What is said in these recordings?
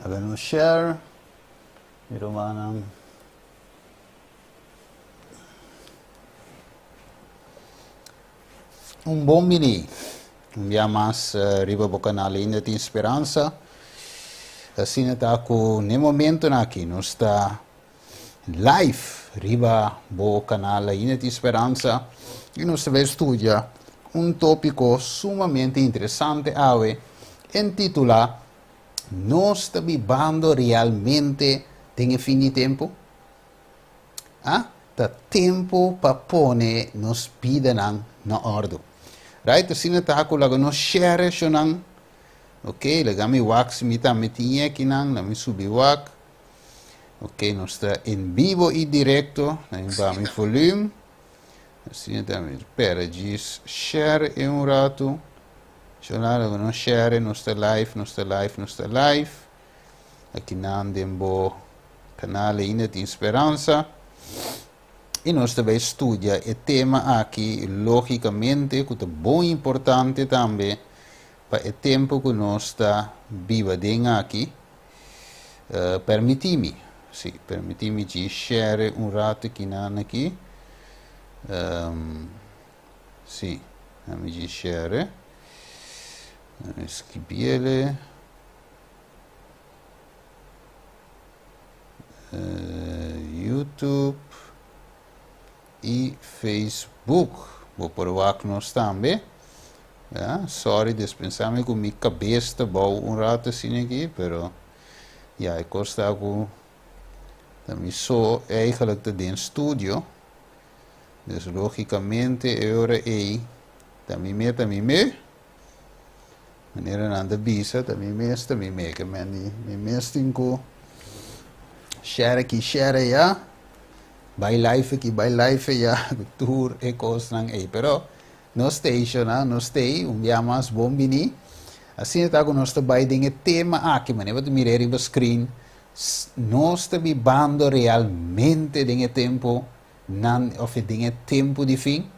Laga nos share, mi rumannan. Un bon bini. Un bia mas riba bo canal Ainda Tin Speransa. Asina ta cu n'e momentonan aki nos ta live riba bo canal Ainda Tin Speransa y nos ta bay studia un topico sumamente interesante awe entitula Nos ta bibando realmente den e fin di tempu? Ah, ta tempu pa pone nos bidanan na òrdu. Right, asina ta ku laga nos share eshonan. Ok, laga mi wak si mi tambe tin ekinan, laga mi subi wak. Ok, nos ta en bibo i direkto, laga mi baha mi volume. Asina ta mi pera djis share e un ratu. Shona laga nos share, nos ta live, nos ta live, nos ta live. Akinan den bo kanal ainda tin speransa. I nos ta bai studia e tema aki logikamente ku ta bon importante tambe pa e tempu ku nos ta biba den aki. Permití mi, sí, permití mi djis share un ratu kinan aki. Sí, mi djis share. Mi skibiele. YouTube y Facebook. Bo por wak nos tambe. Ja, sorry, dispensame ku mi kabes ta bou un rato asina aki, pero ja, e kos ta ku ta mi so eigenlijk ta den studio. Dus logicamente e ora ei ta mi me ta mi me. Manera nan ta bisa, ta mi mes ta mi me, ke men di mi mes tin ku share aki share aya, bai live aki bai live aya, ku tur e kosnan ei. Pero nos ta shona, nos ta un bia mas bon bini. Asina ta ku nos ta bai den e tema aki, manera bo ta mira riba screen, nos ta bibando realmente den e tempu nan of e den e tempu di fin.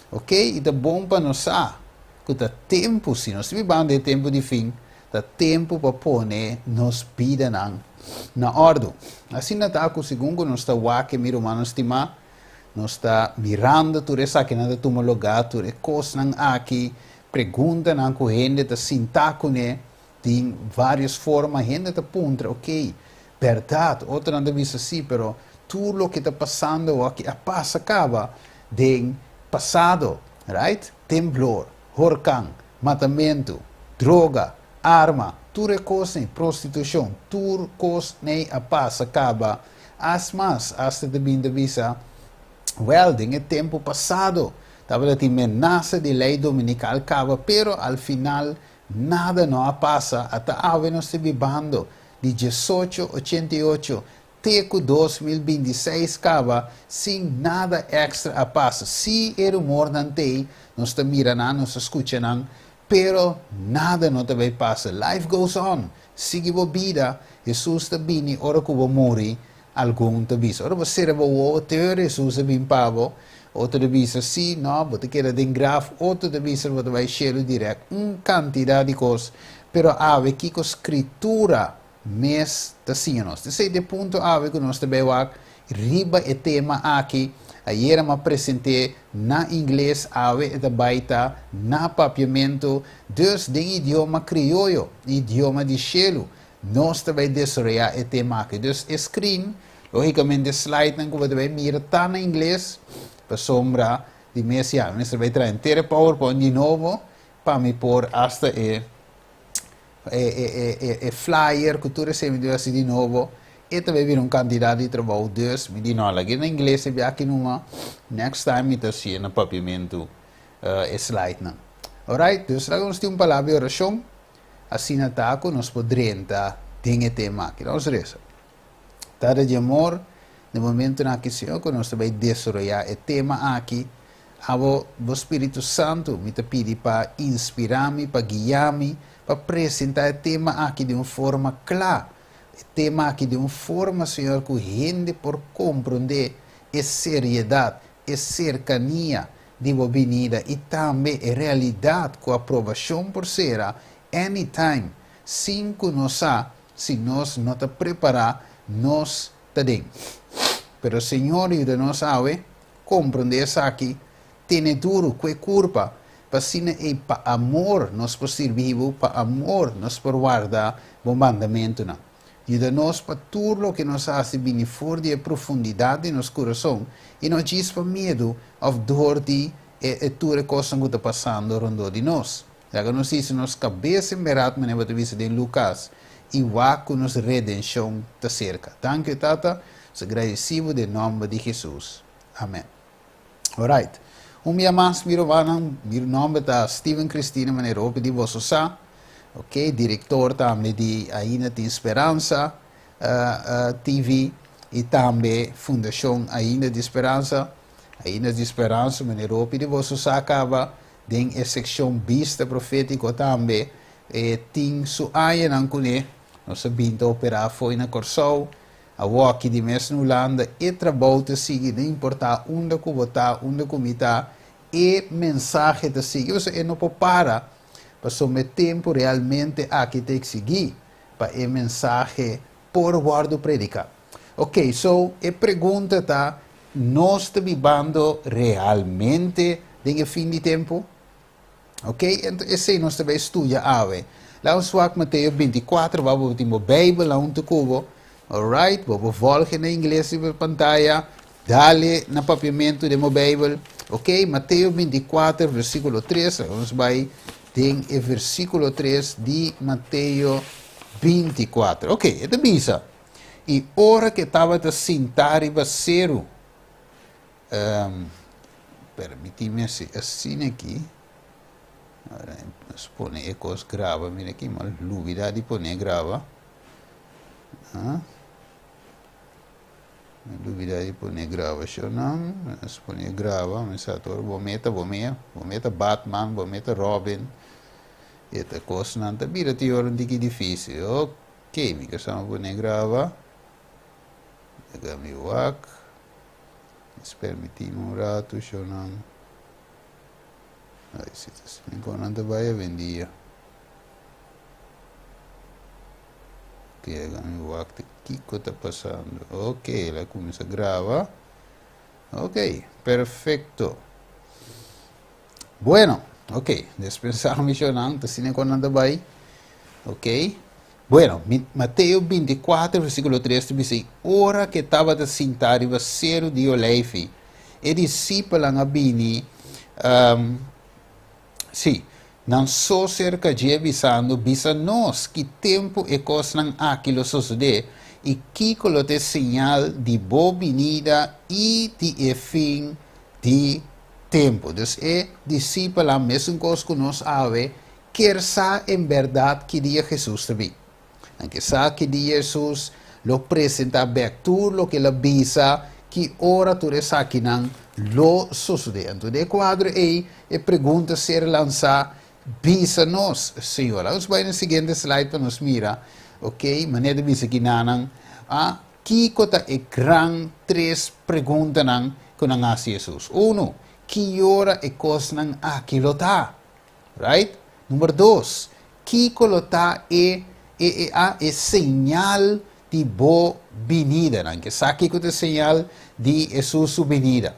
Ok, i ta bon pa nos sa ku ta tempu, si nos ta bibando den e tempu di fin, ta tempu pa pone nos bidanan na òrdu. Asina ta ku segun ku nos ta wak e mi rumannan stimá, nos ta mirando tur esakinan ta tuma lugá, tur e kosnan aki, preguntanan ku hende ta sinta kuné, Tin varios forma hende ta puntra, ok, berdad, otronan ta bisa si, pero tur loke ta pasando awor aki a pasa caba den pasado, right? Temblor, horcan, matamento, droga, arma, tur e cosnan, prostitucion, tur cos ney a pasa caba. As mas, hasta ta bin ta bisa, wel, den e tempo pasado tabata tin menasa di ley dominical caba, pero al final Nada no a pasa, ata awe nos ta bibando di diesocho ochenta i ocho te ku 2026 kaba sin nada extra a pasa. Sí e rumornan t'ei, nos ta mira nan, nos ta skucha nan, pero nada no ta bai pasa. Life goes on, sigui bo bida, Hesus ta bini ora ku bo muri, Algun ta bisa, ora bo sera bo wowo, te ora Hesus a bin pa bo. Otro ta bisa, sí, no, bo ta keda den graf. Otro ta bisa, bo ta bai shelu dirèkt. Un kantidat di kos. Pero awe, kiko Skritura mes ta siña nos? Esei ta e punto awe ku nos ta bai wak riba e tema aki. Ayera mi a present'é na ingles, awe e ta bai ta na papiamentu. Dus den idioma krioyo, idioma di shelu. Nos ta bai desaroyá e tema aki. Dus e screen, lógicamente e slidenan ku bo ta bai mira ta na ingles, pasobra di mes ya mi mester bai traha henter e PowerPoint di nobo pa mi por hasta e e e e e flyer ku tur esei mi debe hasi di nobo, e ta bai bira un kantidat di trabou. Dus mi di no, lag'é na ingles e biaha aki numa, next time mi ta hasié na papiamentu e slidenan. Alright, dus laga nos tin un palabra di orashon. Asina ta ku nos por drenta den e tema aki. Nos resa. Tata di amor, den momentunan aki, Señor, ku nos ta bai desaroyá e tema aki, abo, bo Spiritu Santu, mi ta pidi pa inspirá mi, pa guiá mi, pa presentá e tema aki den un forma kla, e tema aki den un forma, Señor, ku hende por komprondé e seriedat, e serkania di bo binida i tambe e realidat ku aprobashon por sera anytime sin ku nos sa. si nos no ta prepará, nos ta den. Pero Señor yuda nos awe komprondé esaki, tene duru ku e kurpa, pa asina ei pa amor nos por sirbi bo, pa amor nos por warda bo mandamentunan. Yuda nos pa tur loke nos hasi bini for di e profundidat di nos kurason i no djis pa miedu òf dor di e e tur e kosnan ku ta pasando rondó di nos. Laga nos hisa nos kabes en bèrdat manera bo ta bisa den Lukas i wak ku nos redenshon ta serka. Danki, Tata. Nos a gradisí bo den nòmber di Hesus. Amèn. Alright. Un bia mas mi rumannan, mi nòmber ta Steven Cristina manera hopi di boso sa. Ok, direktor tambe di Ainda Tin Speransa TV i tambe Fundashon Ainda di Speransa. Ainda di Speransa manera hopi di boso sa kaba den e sekshon Bista Profétiko tambe e tin su añanan kuné. Nos a bin ta operá fo'i na Kòrsou. Awoki di mes na Hulanda e trabou ta sigui, no importá unda ku bo ta, unda ku mi ta, e mensahe ta sigui. Pasobra e no por para, pasobra e tempu realmente aki ta eksigí pa e mensahe por wòrdu prediká. Ok, so e pregunta ta, nos ta bibando realmente den e fin di tempu? Ok, ento esei nos ta bai studia awe. Laga nos wak Mateo 24, wak bo tin bo Bijbel huntu ku bo. Alright, bo por volge na ingles riba e pantaya, dale na papiamentu den bo Bijbel. Ok, Mateo 24, versíkulo 3, laga nos bai den e versíkulo 3 di Mateo 24. Ok, e ta bisa, I ora ku e tabata sintá riba seru, Um, permitime así, asina aquí. Ahora, nos pone e cos graba, mira aquí, mal lubida di pone graba. Ah. Lubida di pone graba, shonan, nos pone graba, mi sa tur, bo meta, bo mea, bo meta Batman, bo meta Robin. E ta cosnan ta bira ti ora un tiki difícil. Ok, mi ka sama pone graba. Laga mi wak. Nos permití mi un ratu, shownan. Ay, si ta si mi konan ta bai awendia. Ok, laga mi wak te kiko ta pasando. Ok, el a kuminsá graba. Ok, perfekto. Bueno, ok, despensá mi shownan, ta asina konan ta bai. Ok. Bueno, Mateo 24, versíkulo 3 ta bisa, I ora ku e tabata sintá riba seru di Oleifi, e disipelnan a bini, um, sí, nan so serka dje bisando, Bisa nos ki tempu e kosnan aki lo sosodé, i kiko lo ta e señal di bo binida i di e fin di tempu. Dus e disipelnan, mesun kos ku nos awe, Kier sa en bèrdat ki dia Hesus ta bin. Nan ke sa ki dia Hesus lo presentá bèk tur loke el a bisa, ki ora tur esakinan lo sosodé. Anto den e kuadro ei e pregunta ser lansá, Bisa nos, Señor. Laga nos bai na e siguiente slide pa nos mira, ok, manera ta bisa kinanan, a kiko ta e gran tres preguntanan ku nan hasi Hesus. Unu, ki ora e kosnan aki lo ta? Right? Number dos, kiko lo ta e e e a e señal di bo binida? Nan ke sa kiko ta e señal di Hesus su binida.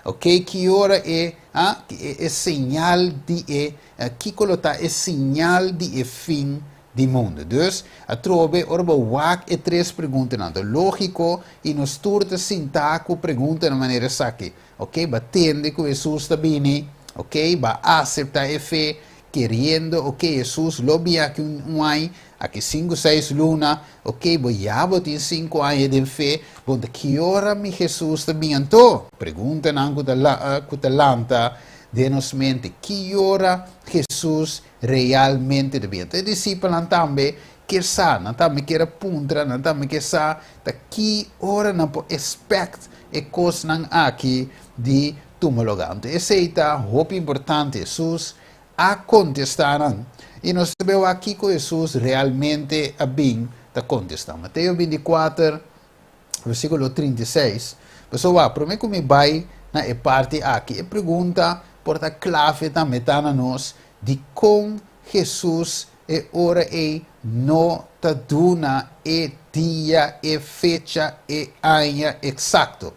Ok, ki ora e a e e señal di e kiko lo ta e señal di e fin di mundu? Dus, atrobe ora bo wak e tres preguntanan ta lógiko i nos tur ta sintá ku preguntanan manera esaki. Ok, ba tende ku Hesus ta bini, ok, ba asepta e fe, keriendo, ok, Hesus lo bini aki un un aña, aki sinku seis luna, ok, bo ya bo tin sinku aña den fe, bon ta ki ora mi Hesus ta bini anto? Preguntanan ku ta ku ta lanta den nos mente, ki ora Hesus realmente ta bini? Anto e disipelnan tambe kier sa, nan tambe kier a puntra, nan tambe kier sa ta ki ora nan por expect E kosnan aki di tuma lugá. Anto esei ta hopi importante. Hesus a kontestá nan. I nos ta beu aki kiko Hesus realmente a bin ta kontestá. Mateo 24, versíkulo 36. Pasobra wak, promé ku mi bai na e parti aki, e pregunta por ta klave tambe ta na nos, dikon Hesus. e ora ei no ta duna e dia, e fecha, e aña eksakto.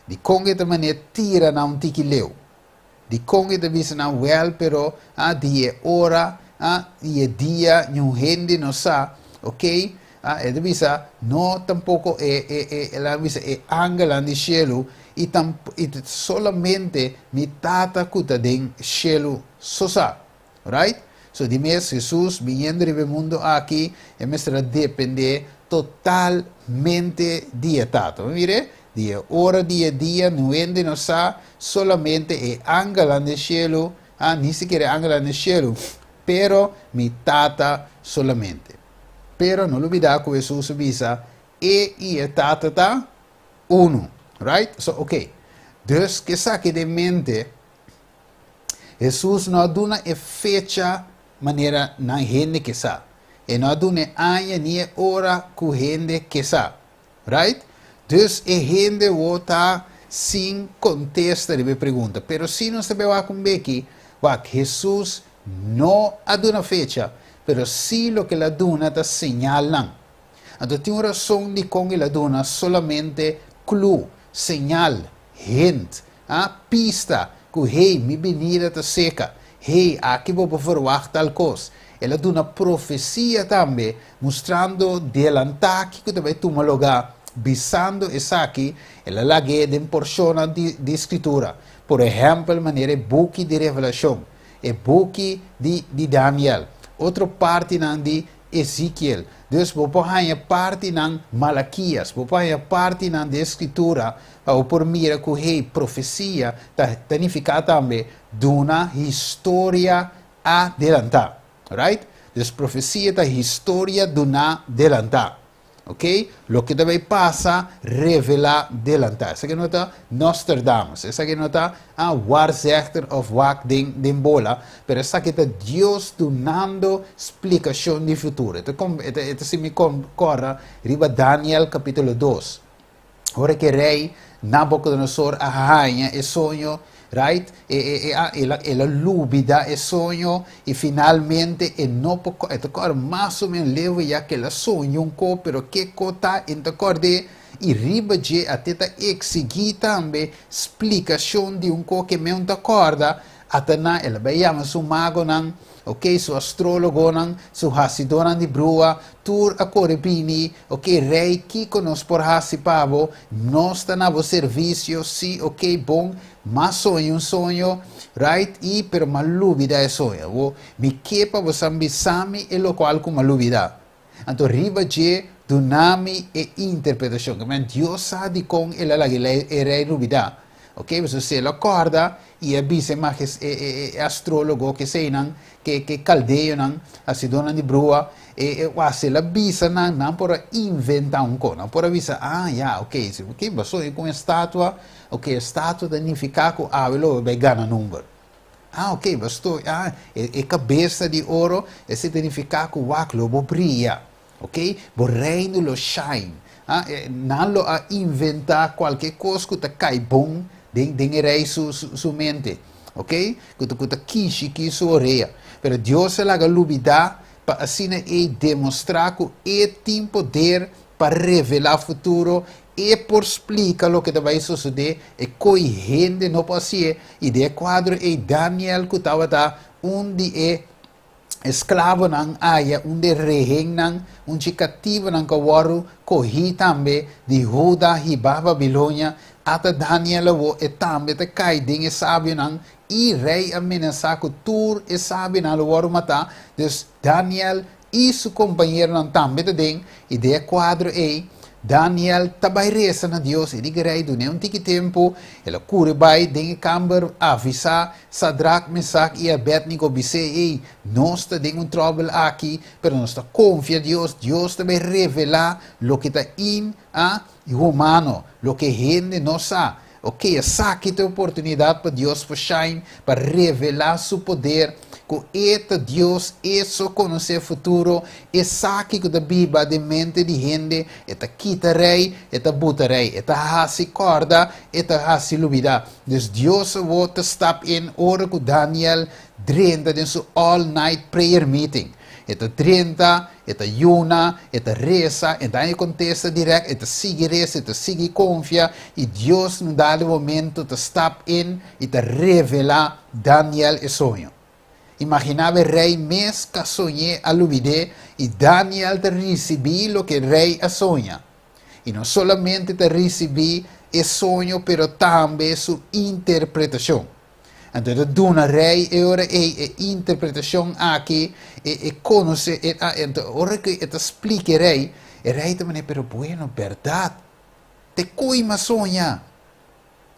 Dikon e ta manera tira nan un tiki leu? Dikon e ta bisa nan wèl pero ah di e ora ah di e dia niun hende no sa, ok? Ah e ta bisa no tampoko e e e el a bisa e angelnan di shelu i tamp i solamente mi Tata ku ta den shelu so sa. Right? So di mes Hesus biniendo riba e mundo aki e mester a depende totalmente di e Tata. Bo mira? Di e ora di e dia no hende no sa, solamente e angelnan den shelu, ah, ni sikiera e angelnan den shelu, pero mi Tata solamente. Pero no lubida ku Hesus a bisa, E i e Tata ta unu. Right? So, ok. Dus, ke esaki den mente, Hesus no a duna e fecha manera nan hende ke sa. E no a duna e aña ni e ora ku hende ke sa. Right? Dus e hende wo ta sin kontesta riba e pregunta. Pero si nos ta bai wak un beki, wak, Hesus no a duna fecha, pero si loke el a duna ta señalnan. Anto tin un rason dikon el a duna solamente clue, señal, hint, A pista ku hey, mi binida ta seka. Hey, aki bo por verwagt tal kos. El a duna profesia tambe, mustrando delantá kiko ta bai tuma lugá. Bisando esaki, el a lag'é den porshonnan di di Skritura, por ehèmpel manera e buki di Revelashon, e buki di di Daniel, otro partinan di Ezekiel. Dus bo por haña partinan Malakias, bo por haña partinan den Skritura Pa bo por mira ku hey, profesia ta ta nifiká tambe duna historia adelantá. Right? Dus profesia ta historia duná delantá. Ok? Loke ta bai pasa, revelá delantá. Esaki no ta Nostradamus. Esaki no ta ah, waarzegter òf wak den den bola, pero esaki ta Dios dunando splikashon di futuro. E ta e ta e ta simi kòrda riba Daniel kapítulo dos. Ora ku e rei Nabucodonosor a haña e soño, right, e, e, e, a, el a, el a lubida e soño i finalmente e no por, e ta kòrda mas o menos leu ya ku el a soña un ko, pero ke ko ta e no ta kòrd'é, i riba dje a te ta eksigí tambe splikashon di un ko ke men ta kòrda, ata nan el a bai yama su magonan, Ok, su astrólogonan, su hasidónan di brua, tur a kore bini, Ok, rei, kiko nos por hasi pa bo? Nos ta na bo servisio, sí, ok, bon, m'a soña un soño, right, i, pero m'a lubidá e soño. Awor, mi ke pa bo sa bisa mi e lokual ku m'a lubidá. Anto riba dje, duna mi e interpretashon. Ke men, Dios sa dikon el a laga e rei lubidá. Ok, pasobra si el a kòrda i a bisa e majes, e, e, e astrólogo, keseinan, ke, ke kaldeonan, hasidónan di brua, e, e, wak, si el a bisa nan, nan por a inventá un kos. Nan por a bisa, ah, ya, ok, si, ok, bo a soña ku un estatua, ok, e estatua ta nifiká ku awe lo bo bai gana number. Ah, ok, bo sto, ah, e, e kabesa di oro, esei ta nifiká ku wak, lo bo bria. Ok, bo reino lo shine. Ah, e, nan lo a inventá kualke kos ku ta kai bon den, den e rei su, su, su mente. Ok, ku ta, ku ta kishiki su orea. Pero Dios a laga lubidá pa asina ei demostrá ku e tin poder pa revelá futuro, e por splika loke ta bai sosodé, e koi hende no por hasié. I den e kuadro ei Daniel ku tabata un di e Esklabonan aya un de rehennan, un dje kativonan ku a wòrdu kohí tambe di Huda hibá Babilonia, ata Daniel awor e tambe ta kai den e sabionan, i rei a menasá ku tur e sabionan lo wòrdu matá, dus Daniel i su kompañeronan tambe ta den, i den e kuadro ei Daniel ta bai resa na Dios, i di ku rei dun'é un tiki tempu, el a kuri bai den e kamber avisá Sadrak, Mesak i Abednego bis'é, Ey, nos ta den un tròbel aki, pero nos ta konfia Dios. Dios ta bai revelá loke ta in a humano, loke hende no sa. Oke, esaki ta e oportunidat pa Dios por shine, pa revelá su poder, ku E ta Dios, E so konosé futuro, E sa kiko ta biba den mente di hende, E ta kita rei, E ta buta rei, E ta hasi kòrda, E ta hasi lubidá. Dus Dios awor ta stap in ora ku Daniel drenta den su all night prayer meeting. E ta drenta, e ta yuna, e ta resa, e ta haña kontesta dirèkt, e ta sigui resa, e ta sigui konfia, i Dios na un dado momento ta stap in i ta revelá Daniel e soño. Imaginá bo e rei mes ka soñ'é a lubid'é i Daniel ta risibí loke rei a soña. I no solamente ta risibí e soño pero tambe su interpretashon. Anto e ta duna rei e ora ei e interpretashon aki, e e konosé e a anto ora ku e ta splika e rei, e rei ta manera pero bueno bèrdat te koi mi a soña.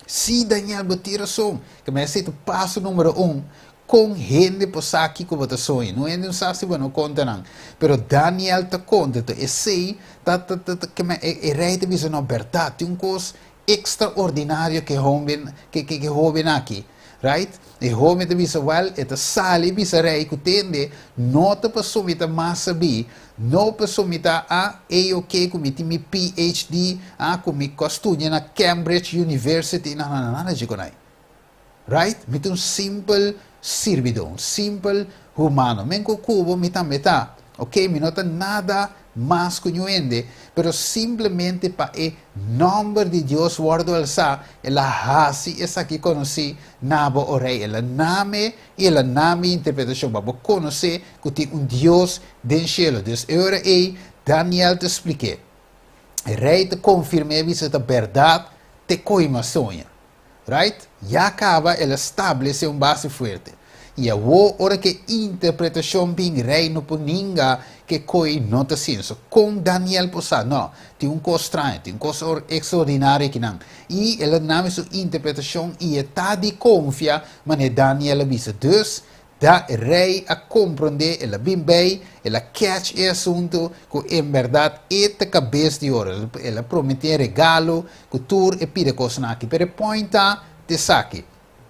Sí Daniel bo tin rason, ke mi a hasi ta paso numero un, kon hende por sa kiko bo ta soña? No hende no sa si bo no konta nan. Pero Daniel ta konta, enton esei ta ta ta ke mi e rei ta bisa no bèrdat tin un kos Extraordinario ke hoben ke ke hoben aki, right? E hoben ta bisa well, e ta sali bisa rei ku tende no ta paso mi ta mas sabí, no paso mi ta a A-ok ku mi tin mi PhD, a ku mi ku a studia na Cambridge University, no no no nada dje konai. Right? Mi ta un simpel sirbidó, un simpel humano. Men ku kubo mi tambe ta. Ok, mi no ta nada mas ku ñu hende, pero simplemente pa e nòmber di Dios wòrdu alsá, el a hasi esaki konosí na bo, o rei. El a name i el a na mi interpretashon, pa bo konosé ku tin un Dios den shelu. Dus e ora ei Daniel ta splik'é. E rei ta konfirm'é bisa ta bèrdat te koe mi a soña. Right? Ya caba el a stablece un base fuerte. Y awo ora ke interpretacion bin rey no por ninga ke koe no ta asina. So con Daniel por sa? No, tin un cos straño, tin un cos extraordinario akinan. Y el a nami su interpretacion y e ta di confia manera Daniel a bisa. Dus Da e rey a comprende, el a bin bay, el a catch e asunto cu en berdad e ta cabes di oro. El a promete regalo cu tur e pida cosnan aki. Pero e point ta t'esaki,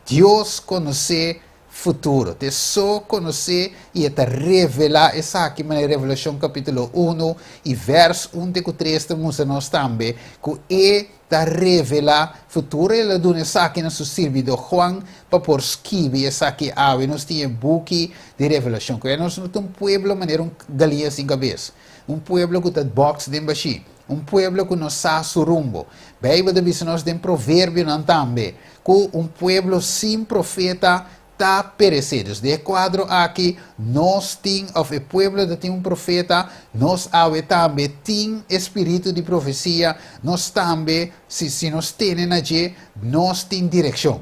Dios conoce futuro. T'e so conoce y e ta revela esaki manera Revelacion capitulo uno y vers un te cu tres ta mustra nos tambe cu e ta revelá futuro. El a duna esaki na su sirbidó Juan pa por skibi esaki. Awe nos tin e buki di Revelashon. Ku nos no ta un pueblo manera un galiña sin kabes, un pueblo ku ta bòks den bashí, un pueblo ku no sa su rumbo. Beibel ta bisa nos den Proverbionan tambe ku un pueblo sin profeta ta peresé. Dus den e kuadro aki nos tin, òf e pueblo ta tin un profeta, nos awe tambe tin e spiritu di profesia, nos tambe, si si nos tene na dje, nos tin direkshon.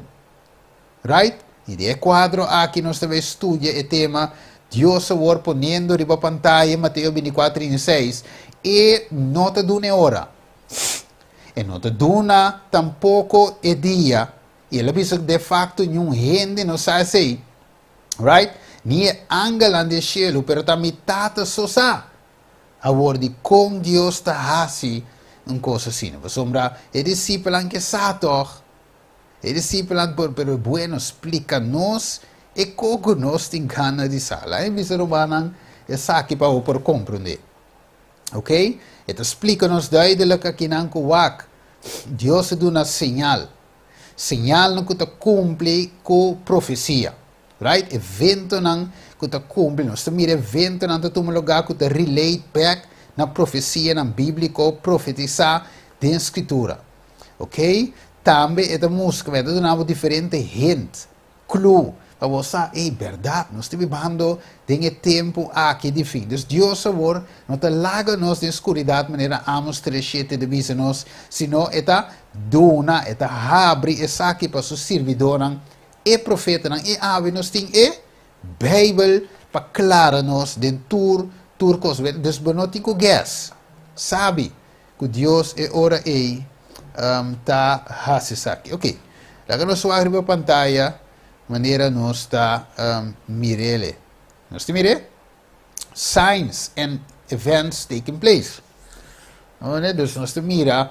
Right? I den e kuadro aki nos ta bai studia e tema Dios awor poniendo riba pantaya Mateo 24, 36, e no ta duna e ora, e no ta duna tampoko e dia, I el a bisa ku de fakto niun hende no sa esei, right? Ni e angelnan den shelu, pero ta mi Tata so sa. Awor, dikon Dios ta hasi un kos asina? Pasobra e disipelnan ke sa tòg. E disipelnan por, pero bueno, splika nos e kos ku nos tin gana di sa. Laga mi bisa rumannan esaki pa bo por komprondé. Ok? E ta splika nos duidelik akinan ku wak, Dios a duna señal. Señalnan ku ta kumpli ku profesia. Right? Eventonan ku ta kumpli. Nos ta mira eventonan ta tuma lugá ku ta relate back na profesianan bíbliko profetisá den Skritura. Ok? Tambe e ta mustra, e ta duna bo diferente hint. Clue, pa bo sa, ey, berdad, nos ta bibando den e tempu aki di fin. Dus Dios awor no ta laga nos den scuridad manera Amos 3:7 ta bisa nos, sino e ta duna, e ta habri esaki pa su sirbidornan, e profetanan, i awe nos tin e Bijbel pa clara nos den tur, tur cos. Dus bo no tin cu guess. Sabi cu Dios e ora ey ta haci esaki. Ok, laga nos wak riba pantaya manera nos ta mirele. Nos ta mire? Signs and events taking place. Dus nos ta mira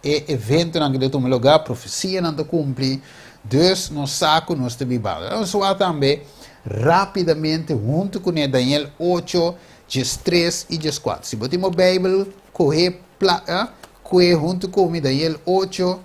e eventonan ku ta tuma lugá, profesianan ta kumpli, dus nos sa ku nos ta biba. Nos wak tambe rápidamente huntu kuné Daniel 8, 13 i 14. Si bo tin bo Beibel, kohe pla, kue huntu ku mi Daniel 8,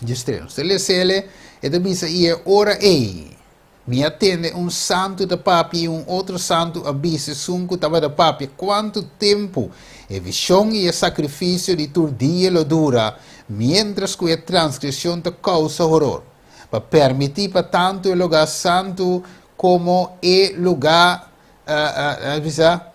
13. Nos ta les'e, e ta bisa, I e ora ei. Mi a tende un santu ta papia i un otro santu a bisa esun ku tabata papia, Kuantu tempu e vishon i e sakrifisio di tur dia lo dura, miéntras ku e transgreshon ta kousa horor, pa permití pa tantu e lugá santu komo e lugá, bisa,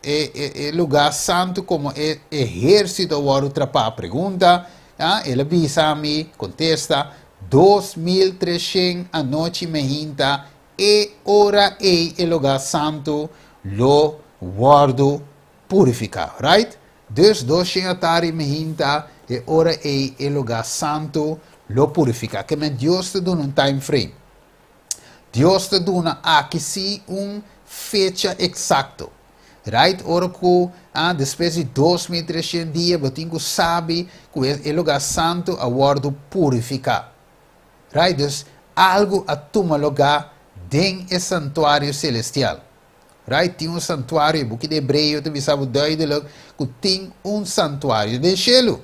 e lugá santu komo e ehérsito wòrdu trapá? Pregunta, El a bisa mi, kontesta, 2300 anochi mehinta, e ora ei e lugá santu lo wòrdu purifiká. Right? Dus 200 atari mehinta, e ora ei e lugá santu lo purifiká. Ke men Dios ta duna un time frame. Dios ta duna aki sí un fecha eksakto. Right? Ora ku despues di 2300 dia bo tin ku sabi ku e lugá santu a wòrdu purifiká. Right? Dus algu a tuma lugá den e santuario selestial. Right? Tin un santuario, e buki di Hebreo ta bisa bo duidelijk ku tin un santuario den shelu.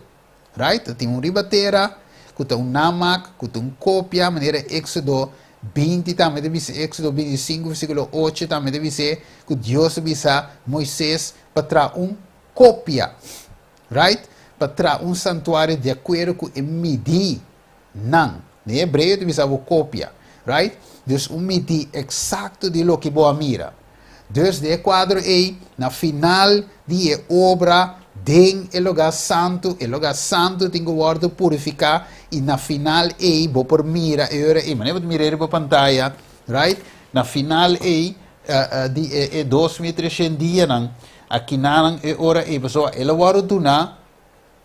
Right? Ta tin un riba tera, ku ta un namaak, ku ta un kopia, manera Éksodo 20 tambe ta bisa, Éksodo 25 versíkulo 8 tambe ta bis'é ku Dios a bisa Moises pa traha un kopia, right? Pa traha un santuario di akuerdo ku e midí nan. Den hebreo ta bisa bo kopia, right? Dus un midí eksakto di loke bo a mira. Dus den e kuadro ei, na final di e obra den e lugá santu, e lugá santu tin ku wòrdu purifiká, i na final ei bo por mira e ora ei, manera bo ta mira riba pantaya, right? Na final ei di e 2300 dianan, akinanan e ora ei, pasobra el a wòrdu duná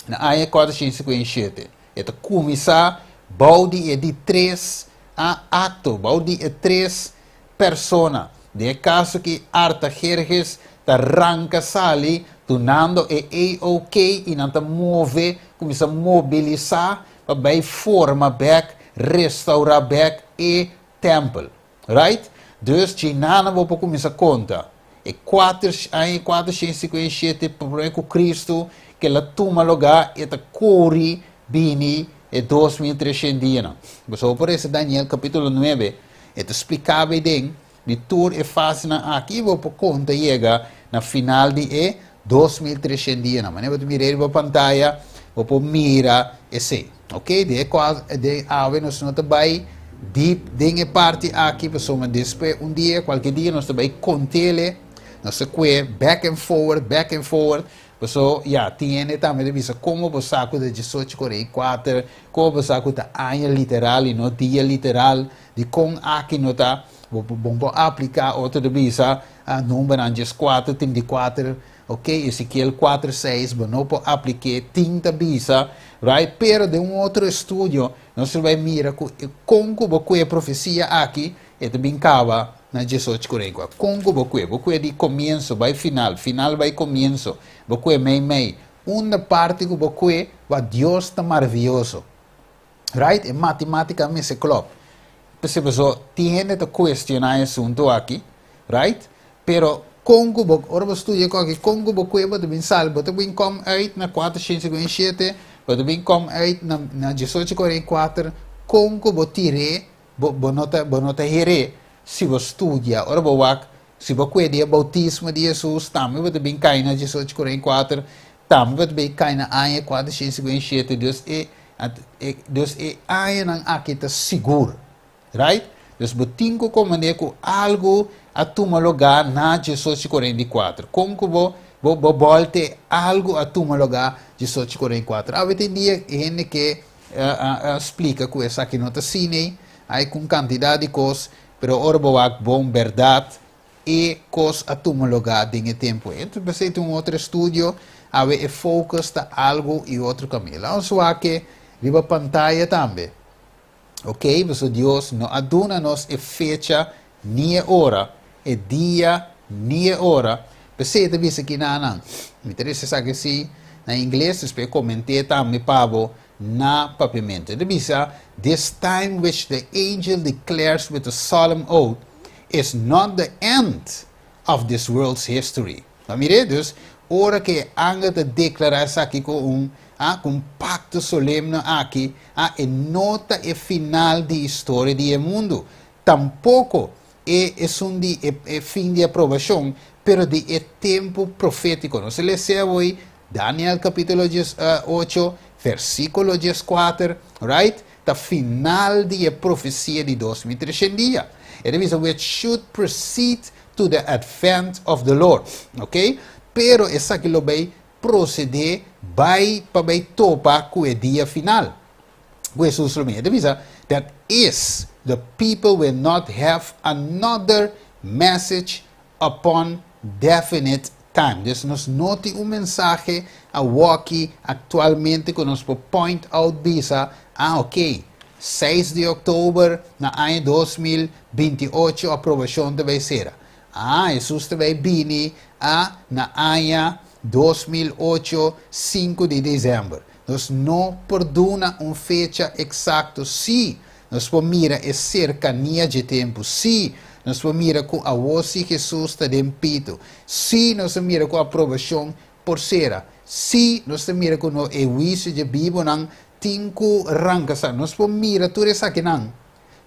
na aña 457. E ta kuminsá bou di e di tres akto, bou di e tres persona. Den e kaso ki Artajerjes ta ranka sali dunando e A-OK i nan ta move, kuminsá mobilisá pa bai forma bèk, restourá bèk e tèmpel. Right? Dus djinana bo por kuminsá konta. E kuater aña 457 promé ku Kristu ke el a tuma lugá e ta kori bini e 2300 dianan. Boso por resa Daniel kapítulo 9, e ta spliká bay den di tur e fasenan aki i bo por konta yega na final di e 2300 dianan. Manera bo ta mira riba pantaya bo por mira esei. Ok, den e kos den awe nos no ta bai deep den e parti aki pasobra despues un dia kualke dia nos ta bai kontele nos ta kue back and forward back and forward paso ya tin hende tambe ta bisa komo bo sa ku ta 1844, komo bo sa ku ta aña literal i no dia literal, dikon aki no ta bo bo aplika otro ta bisa numbernan 14 34. Ok, Ezekiel 4, 6, bo no por aplik'é, tin ta bisa, right? Pero den un otro estudio nos lo bai mira ku kon ku bo kue e profesia aki, e ta bin kaba na 1844. Kon ku bo kue? Bo kue di komienso bai final, final bai komienso, bo kue mei mei. Unda parti ku bo kue, wak Dios ta maravioso. Right? E matematika mester klop. P'esei paso tin hende ta cuestiona e asunto aki, right? Pero con cu bo, ora bo studia cu aki, con cu bo cue bo ta bin sali, bo ta bin kom uit na 457, bo ta bin kom uit na na 1844, con cu bo tir'é, bo bo no ta bo no ta her'é si bo studia. Ora bo wak, si bo cue di e bautismo di Jesus, tambe bo ta bin cai na 1844, tambe bo ta bin cai na aña 457, dus e Dus e añanan aki ta sigur. Right? Dus bo tin ku komprendé ku algu a tuma lugá na 1844. Kon ku bo bo bo bòlte algu a tuma lugá 1844? Awe tin dia hende ke splika ku esaki no ta asina, ai ku un kantidat di kos, pero ora bo wak bon bèrdat E kos a tuma lugá den e tempu ei. Entonces p'esei tin un otro estudio, awe e focus ta algu i otro kaminda. Laga nos wak riba pantaya tambe. Ok, pasobra Dios no a duna nos e fecha ni e ora, e dia ni e ora. P'esei e ta bisa kinanan. Mi ta resa esaki si na ingles, despues koment'é tambe pa bo na papiamentu. E ta bisa, This time which the angel declares with a solemn oath is not the end of this world's history. Bo mir'é? Dus, ora ku e angel ta deklará esaki ku un, ah, ku un pakto solemne aki, ah, e no ta e final di historia di e mundu. Tampoko e esun di e e fin di aprobashon, pero di e tempu profétiko. Nos a lesa awor Daniel kapítulo 18, versíkulo 14, right? Ta final di e profesia di 2300 dia. E ta bisa, which should proceed to the advent of the Lord. Ok? Pero esaki lo bai prosedé bai pa bai topa ku e dia final. Ku Hesus lo bin. E ta bisa, that is, the people will not have another message upon definite time. Dus nos no tin un mensahe awoki aktualmente ku nos por point out bisa, ah ok, 6 di òktober na aña 2028 aprobashon ta bai sera. Ah, Hesus ta bai bini a na aña 2008, 5 di desèmber. Nos no por duna un fecha eksakto. Sí, nos por mira e serkania dje tempu. Sí, nos por mira ku awor sí Hesus ta den pitu. Sí, nos ta mira ku aprobashon por sera. Sí, nos ta mira ku no e huisio dje bibunan tin ku ranka sa. Nos por mira tur esakinan,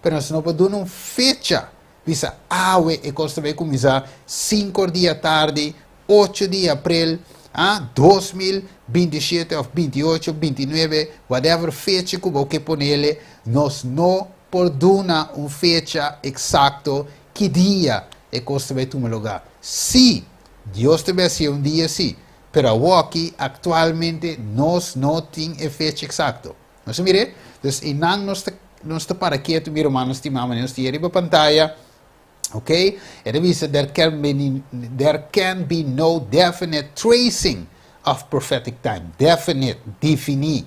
pero nos no por duna un fecha bisa awe e kos ta bai kuminsá sinku or di atardi, 8 di aprel, ah, 2027 òf 28, 29, whatever fecha ku bo ke ponele, nos no por duna un fecha eksakto ki dia e kos ta bai tuma lugá. Sí, Dios ta bai hasié un dia sí, pero awoki aktualmente nos no tin e fecha eksakto. Nos a mir'é? Dus einan nos ta nos ta para ketu, mi rumannan stimá, manera nos tin riba pantaya. Ok? E ta bisa there can be, there can be no definite tracing of prophetic time. Definite, definí,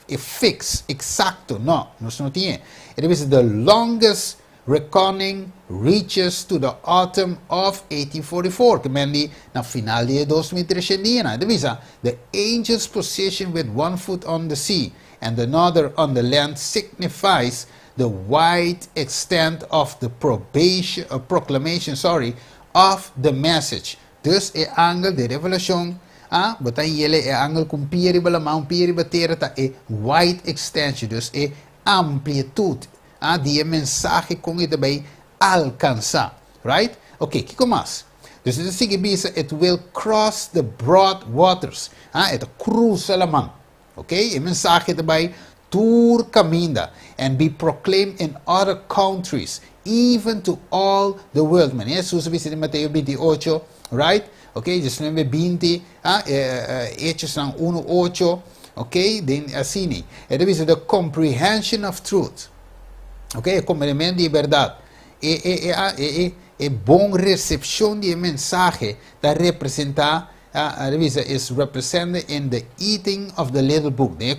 e fix, eksakto, no, nos no tin e. E ta bisa the longest reckoning reaches to the autumn of 1844, ke men di na final di e 2300 dianan. E ta bisa the angel's position with one foot on the sea and another on the land signifies the wide extent of the probation, proclamation, sorry, of the message. Dus e angel di Revelashon, a, bo ta yele e angel ku un pia riba laman, un pia riba tera, ta e wide extension, dus e amplitud, a, di e mensahe kon e ta bai alkansá. Right? Ok, kiko mas? Dus e ta sigui bisa, it will cross the broad waters. A, e ta krusa laman. Ok, e mensahe ta bai tur kaminda and be proclaimed in other countries, even to all the world. Manera Hesus a bisa den Mateo 28, right? Ok, 19, 20, ah, Hechosnan 1, 8, ok, den asina. E ta bisa the comprehension of truth. Ok, e komprendementu di e bèrdat. E, e, e, e, e, e bon resepshon di e mensahe ta representá. A bisa is represented in the eating of the little book, den e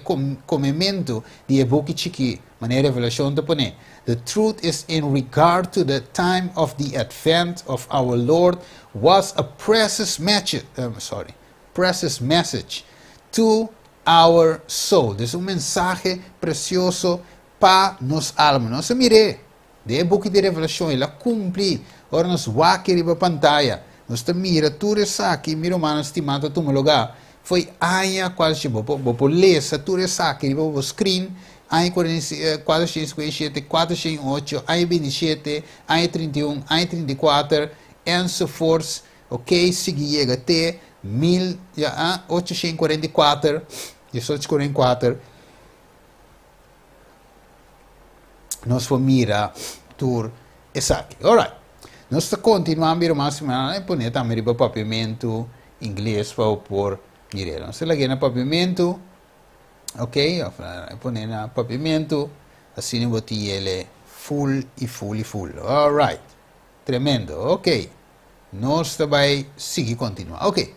komementu di e buki chikí, manera Revelashon ta pone. The truth is in regard to the time of the advent of our Lord was a precious message, sorry, precious message to our soul. Dus un mensahe presioso pa nos alma. Nos a mir'é Den e buki di Revelashon el a kumpli. Ora nos wak riba pantaya, nos ta mira tur esaki, mi rumannan stimá, ta tuma lugá. Fo'i aña kual shi bo por bo por lesa tur esaki riba bo screen, aña 457, 408, aña 27, aña 31, aña 34, enzovoorts, ok, sigui yega te 1844, 1844. Nos por mira tur esaki. Alright. Nos ta kontinuá mira mas semana e pone tambe riba papiamentu ingles pa bo por mir'é. Nos ta lag'é na papiamentu, ok, òf e pone na papiamentu, asina bo tin yele full i full i full. Alright. Tremendo. Ok. Nos ta bai sigui kontinuá. Ok.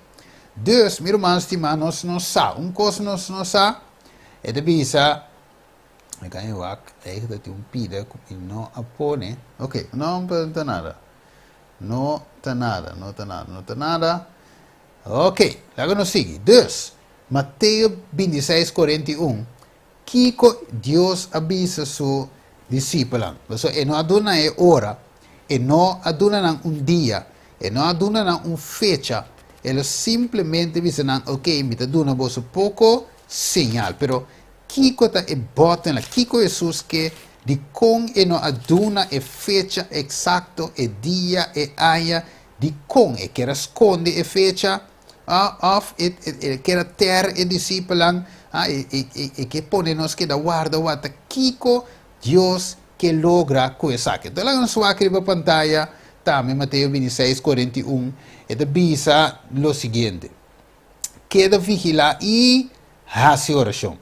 Dus, mi ruman stimá, nos no sa. Un kos nos no sa, e ta bisa, Mi kan e wak, eigenlijk tin un pida ku mi no a pone. Ok, no ta nada. No ta nada, no ta nada, no ta nada. Ok, laga nos sigui. Dus, Mateo 26, 41, Kiko Dios a bisa su disipelnan? Pasobra e no a duna e ora, e no a duna nan un dia, e no a duna nan un fecha. El a simplemente bisa nan, ok, mi ta duna boso poko señal. Pero kiko ta e bottom line? Kiko Hesus ke Dikon e no a duna e fecha eksakto, e dia, e aña? Dikon e ker a skonde e fecha? Òf e ker a tèr e disipelnan? E ke pone nos keda warda wak ta kiko Dios ke logra ku esaki? Enton laga nos wak riba pantaya tambe Mateo 26, 41, e ta bisa lo siguiente, Keda vigilá i hasi orashon,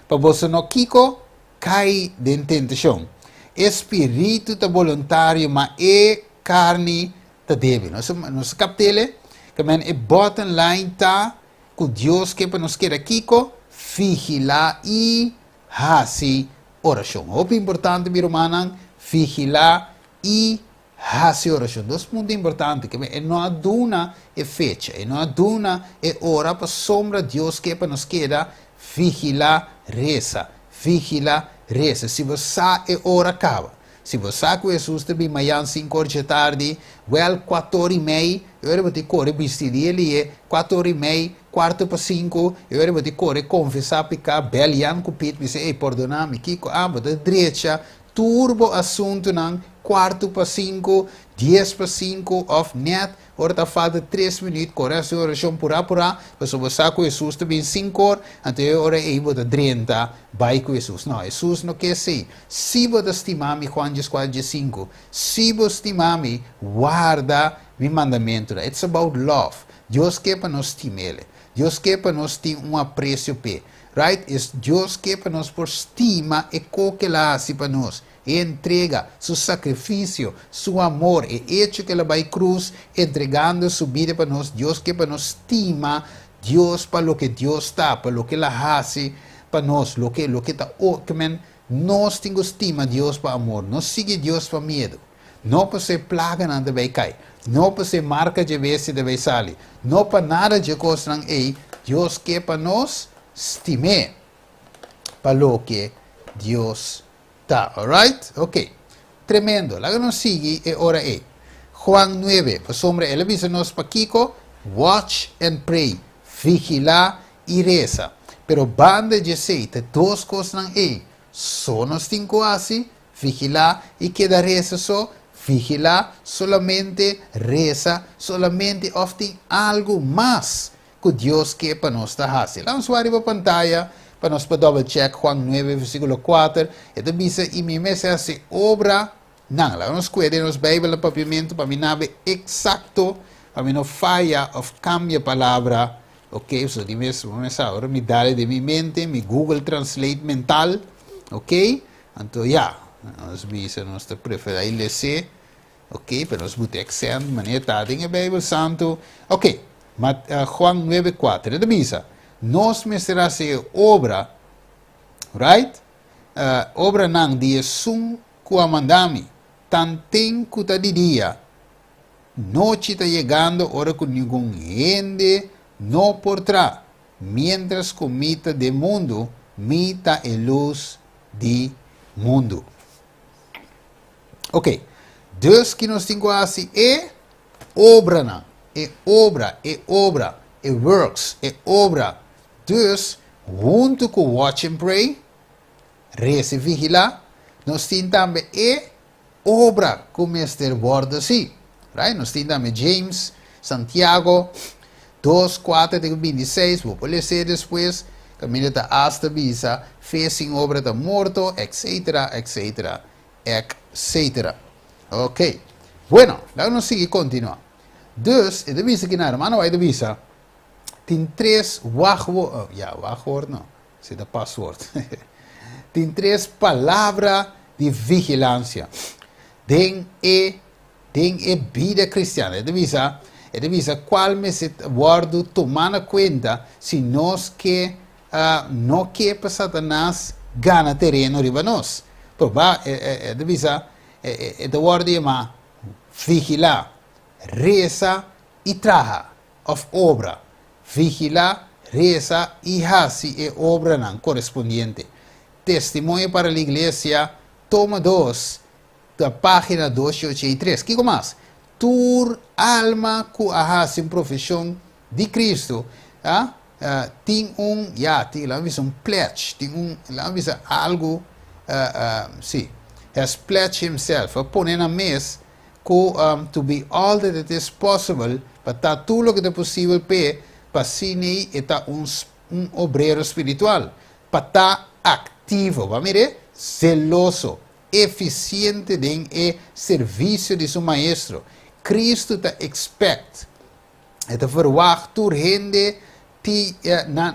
pa boso no kiko? Kai den tentashon. E spiritu ta boluntario, ma e karni ta débil. Nos nos kapt'el? Ke men e bottom line ta ku Dios ke pa nos keda kiko? Vigilá i hasi orashon. Hopi importante mi rumannan, vigilá i hasi orashon. Dos punto importante, ke men e no a duna e fecha, e no a duna e ora pasobra Dios ke pa nos keda vigilá, resa, vigilá, resa. Si bo sa e ora kaba, si bo sa ku Hesus ta bin mayan sinku or dje tardi, wèl kuator i mei, e ora bo tin kore bisti di e lie, kuator i mei, kuarto pa sinku, e ora bo tin kore konfesá piká, bèl Jan ku Piet bisa, ey, pordoná mi, kiko? Ah, bo ta drecha tur bo asuntunan kuarto pa sinku, 4:50 òf nèt ora ta falta 3 minüt, kore hasi orashon purá purá, pasobra bo sa ku Hesus ta bin 5 or, anto e ora ei bo ta drenta bai ku Hesus. No, Hesus no ke esei. Si bo ta stima mi, Juan 14:15, si bo stima mi, warda mi mandamentunan. It's about love. Dios ke pa nos stim'El. Dios ke pa nos tin un apresio p'E. Right? Es Dios ke pa nos por stima e kos ku El a hasi pa nos. E entrega, su sakrifisio, su amor, e echo ku El a bai krus, entregando su bida pa nos. Dios ke pa nos stima Dios pa loke Dios ta, pa loke El a hasi pa nos, loke ta o, ke men nos tin ku stima Dios pa amor, no sigui Dios pa miedu. No pa e plaganan ta bai kai. No pa e marka di bestia ta bai sali. No pa nada di kosnan ei. Dios ke pa nos stim'É. Pa loke Dios ta. Alright? Ok. Tremendo. Laga nos sigui e ora ei. Juan 9. Pasobra El a bisa nos pa kiko, watch and pray. Vigilá i resa. Pero banda di esei, ta dos kosnan ei. So nos tin ku hasi, vigilá i keda resa so, vigilá, solamente resa, solamente òf tin algu mas ku Dios ke pa nos ta hasi? Laga nos riba pantaya pa nos por double check Juan 9 versíkulo 4. E ta bisa i mi mester hasi obranan. Laga nos kue den nos Beibel na papiamentu pa mi nabe eksakto, pa mi no faya òf kambia palabra. Ok, so di mes, ora mi dal den mi mente, mi Google Translate mental, ok? Anto ya, nos bisa nos ta preferá lesa, ok, pero nos buta accent, manera ta den Beibel Santu. Ok, Juan 9:4, e ta bisa, nos mester hasi obra, right? Obranan di esun ku a manda mi, tanten ku ta di dia, nochi ta yegando ora ku ningun hende no por traha, mientras ku mi ta den mundu, mi ta e lus di mundu. Ok, dus ku nos tin ku hasi e obranan, e obra, e obra, e works, e obra. Dus, huntu ku watch and pray, resa i vigilá, nos tin tambe e obra ku mester wòrdu hasí. Right? Nos tin tambe James, Santiago, 2, 4, 26, bo por lesa despues, kaminda ta hasta bisa, fe sin obra ta morto, etc., etc., etc. Ok. Bueno, laga nos sigui kontinuá. Dus, e ta bisa ku na ruman bai bisa, tin tres wachtwoord, oh, ja, wachtwoord no, esei ta paswoord. Tin tres palabra di vigilansia. Den e bida kristian. E ta bisa kual mester wòrdu tumá na kuenta si nos ke no ke pa Satanas gana tereno riba nos. Proba, e ta bisa, e ta wòrdu yamá vigilá, resa i traha, òf obra. Vigilá, resa i hasi e obranan korespondiente. Testimonio para la Iglesia, tomo 2, da página 283. Kiko mas? Tur alma ku a hasi un profeshon di Kristu, ah, tin un, ja, tin, laga bisa un pledge, tin un, laga bisa algu, si. Has pledged himself, a pone nan mes ku to be all that it is possible, pa ta tur loke ta posibel p'e, pa asina e ta un obrero spiritual, pa ta aktivo, ban mira, zeloso, efisiente den e servisio di su maestro. Kristu ta expect, e ta verwacht tur hende ti na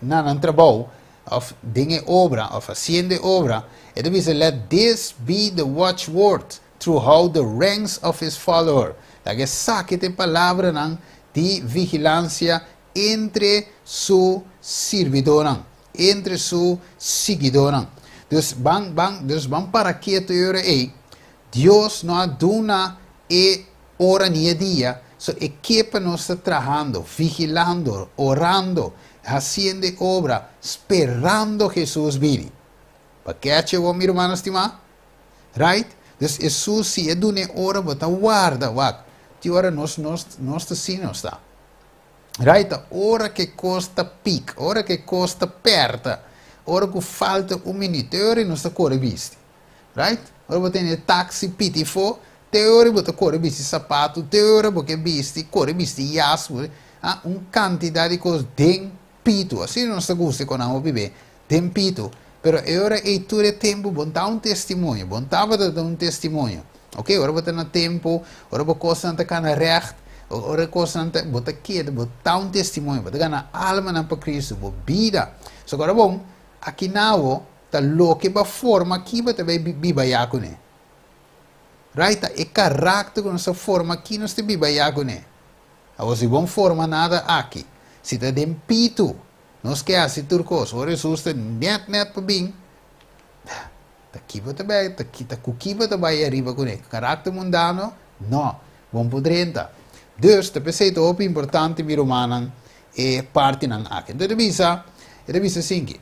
nan trabou, òf den e obra, òf hasiendo e obra. E ta bisa, "Let this be the watchword throughout the ranks of his follower." Laga esaki ta e palabranan di vigilansia entre su sirbidónan, entre su siguidónan. Dus ban ban, dus ban para ketu ei. Dios no a duna e ora ni e dia, so e ke pa nos ta trahando, vigilando, orando, hasiendo obra, sperando Jesus bini. Pa ku bo, mi ruman stimá? Right? Dus Jesus si e duna e ora, bo ta warda, wak. Te ora nos ta asina, nos ta. Right? Ora ku kos ta pik, ora ku kos ta pèrta, ora ku falta un minüt, te ora nos ta kore bisti. Right? Ora bo tin taxi piti fo, te ora bo ta kore bisti sapatu, te ora bo ke bisti, kore bisti jas, ah, un kantidat di kos den pitu. Asina nos ta gusta ku nos biba, den pitu. Pero ora ei tur tempu, bo ta un testimonio, bo tabata un testimonio. Ok, ora bo ta na tempu, ora bo kosnan ta kana recht, ora kosnan ta, bo ta keda, bo ta un testimonio, bo ta gana almanan pa Kristu, bo bida. So awor bon, aki now, ta loke bo forma aki bo ta bai biba ya kuné. Right? E karakter ku nos forma aki nos ta biba ya kuné. Awor si bo no forma nada aki, si ta den pitu, nos ke hasi tur kos, ora Jesus ta net net pa bin, ta ki bo ta bai, ta ki ta ku ki bo ta bai ariba kuné. Karakter mundano? No, bo no por drenta. Dus, ta p'esei ta hopi importante, mi rumannan, e partinan aki. Anto, e ta bisa asina,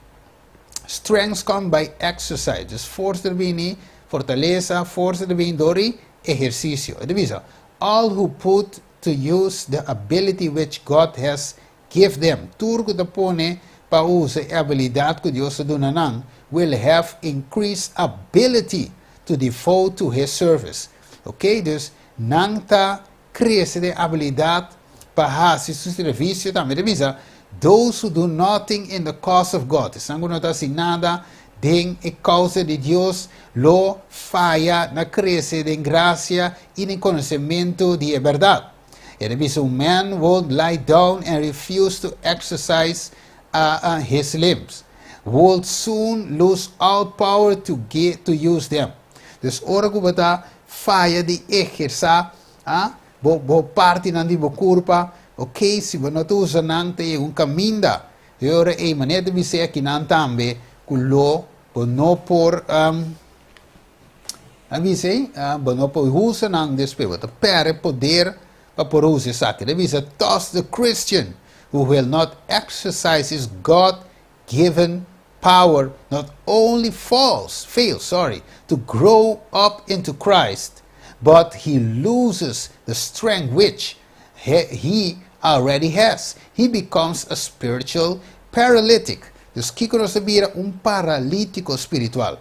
strength come by exercise. Dus forsa ta bini, fortalesa, forsa ta bini dor di ehersisio. E ta bisa, all who put to use the ability which God has give them. Tur ku ta pone pa usa e abilidat ku Dios a duna nan, will have increased ability to devote to his service. Ok? Dus nan ta krese den abilidat pa hasi su servisio tambe. E ta bisa, those who do nothing in the cause of God. Esnan ku no ta hasi nada den e kousa di Dios, lo faya na krese den grasia i den konosementu di bèrdat. E ta bisa, a man will lie down and refuse to exercise his limbs, will soon lose all power to use them. Dus ora ku bo ta faya di ehersé, ah, bo partinan di bo kurpa, ok, si bo no usa nan, ta un kaminda. I ora e manera di bisa akinan tambe, ku lo bo no por a bisa, bo no por usa nan despues, bo ta pèrdè poder pa por usa esaki. E ta bisa, thus the Christian who will not exercise his God-given power not only fails, sorry, to grow up into Christ, but he loses the strength which he already has. He becomes a spiritual paralytic. Dus kiko nos ta bira? Un paralítiko spiritual.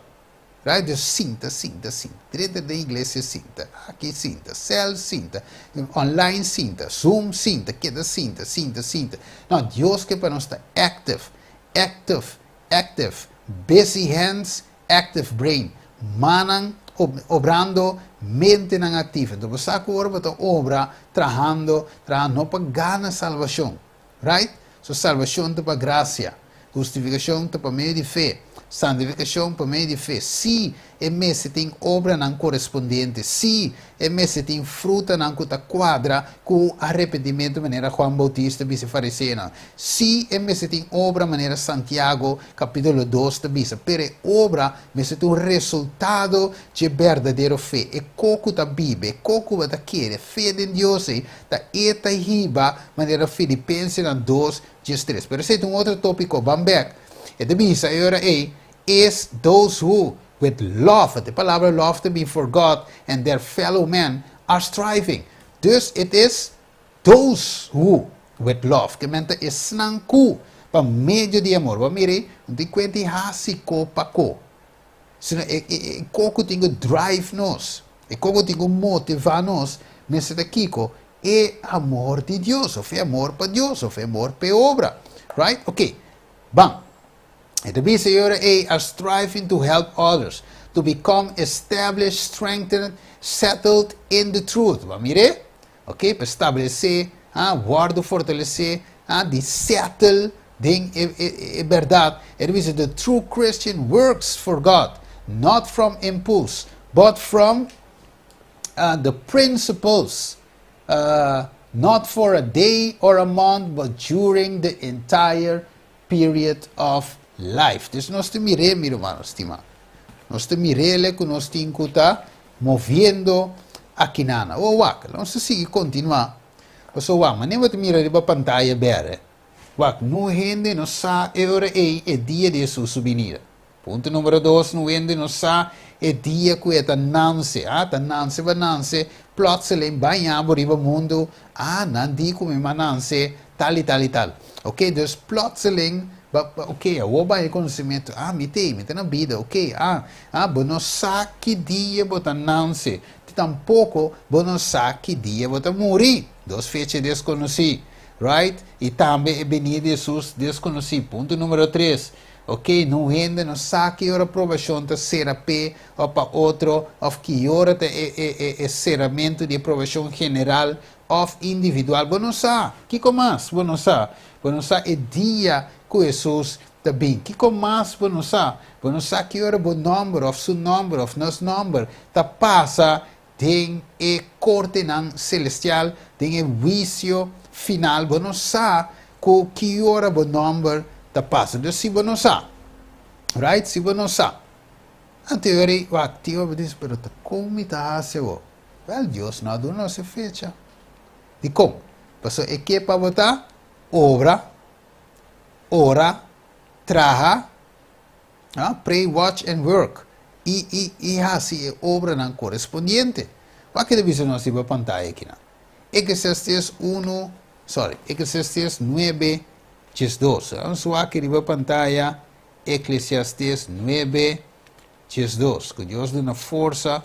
Right? Dus sinta, sinta, sinta. Denter di iglesia sinta. Aki sinta. Cell sinta. Online sinta. Zoom sinta. Keda sinta, sinta, sinta. No, Dios ke pa nos ta active, active, active. Busy hands, active brain. Mannan obrando, mentenan aktivo. Anto, bo sa ku ora bo ta obra, trahando, trahando pa gana salbashon. Right? So, salbashon ta pa grasia. Hustifikashon ta pa medio di fe. Santifikashon pa medio di fe. Si e mester tin obranan korespondiente. Si e mester tin frutanan ku ta kuadra ku arepentimentu manera Juan Bautista a bisa fariseonan. Si e mester tin obra manera Santiago kapítulo 2 ta bisa. Pero obra mester tin un resultado di berdadero fe. E kos ku ta biba, e kos ku ta kere, fe den Dios, ta e ta hiba manera Filipensenan 2, 3. Pero esei ta un otro tópiko, ban bèk. E ta bisa, e ora ei, is those who with love, e palabra love to be for God and their fellow men are striving. Dus it is those who with love, ke men ta esnan ku pa medio di amor. Bo mira, no tin kuenta hasi ko pa ko. Sino e e e kos ku tin ku drive nos, e kos ku tin ku motivá nos mester ta kiko? E amor di Dios, òf e amor pa Dios, òf e amor pa e obra. Right? Oké, ban. E ta bisa e ora ei, are striving to help others to become established, strengthened, settled in the truth. Bo a mir'é? Ok, pa establesé, ah, wòrdu fortalesé, ah, di settle den e, e, e bèrdat. E ta bisa, the true Christian works for God, not from impulse, but from uh, the principles, uh, not for a day or a month, but during the entire period of life. Dus nos ta mir'é, mi rumannan stimá. Nos ta mir'é ku nos tin ku ta moviendo akinana. O wak, nos ta sigui kontinuá. Pasobra wak, manera bo ta mira riba pantaya bèrdè, wak, no hende no sa e ora ei e dia di Hesus su binida. Punto numero dos, no hende no sa e dia ku e ta nanse. Ah, ta nanse ba nanse, plotseling baña bo riba mundu, ah, nan di ku mi ma nanse tal i tal i tal. Ok, dus plotseling, ba, ba, ok, awor bai e konosementu, ah, mi t'ei, mi ta na bida, ok, ah, ah, bo no sa ki dia bo ta nanse, ti tampoko bo no sa ki dia bo ta muri. Dos fecha deskonosí, right? I tambe e benida di Hesus deskonosí. Punto numero tres, Ok, no hende no sa ki ora probashon ta sera p'e òf pa otro, òf ki ora ta e e e e seramentu di e probashon general òf individual. Bo no sa. Kiko mas bo no sa? Bo no sa e dia ku Hesus ta bin. Kiko mas bo no sa? Bo no sa ki ora bo nòmber òf su nòmber òf nos nòmber ta pasa den e kortenan selestial, den e huisio final, bo no sa ku ki ora bo nòmber ta pasa. Dus si bo no sa, right? Si bo no sa. Anto e ora ei, wak, tin ora bo dici, pero ta kon mi ta hasi awor? Wèl, Dios no a duna nos e fecha. Dikon? Pasobra e ke pa bo ta obra, ora, traha, Ah, pray, watch and work, i, i, i hasi e obranan korespondiente. Wak ke ta bisa nos riba pantaya akinan. Eclesiastes unu, sorry, Eclesiastes nuebe diesdos. Nos wak riba pantaya Eclesiastes nuebe diesdos. Ku Dios duna forsa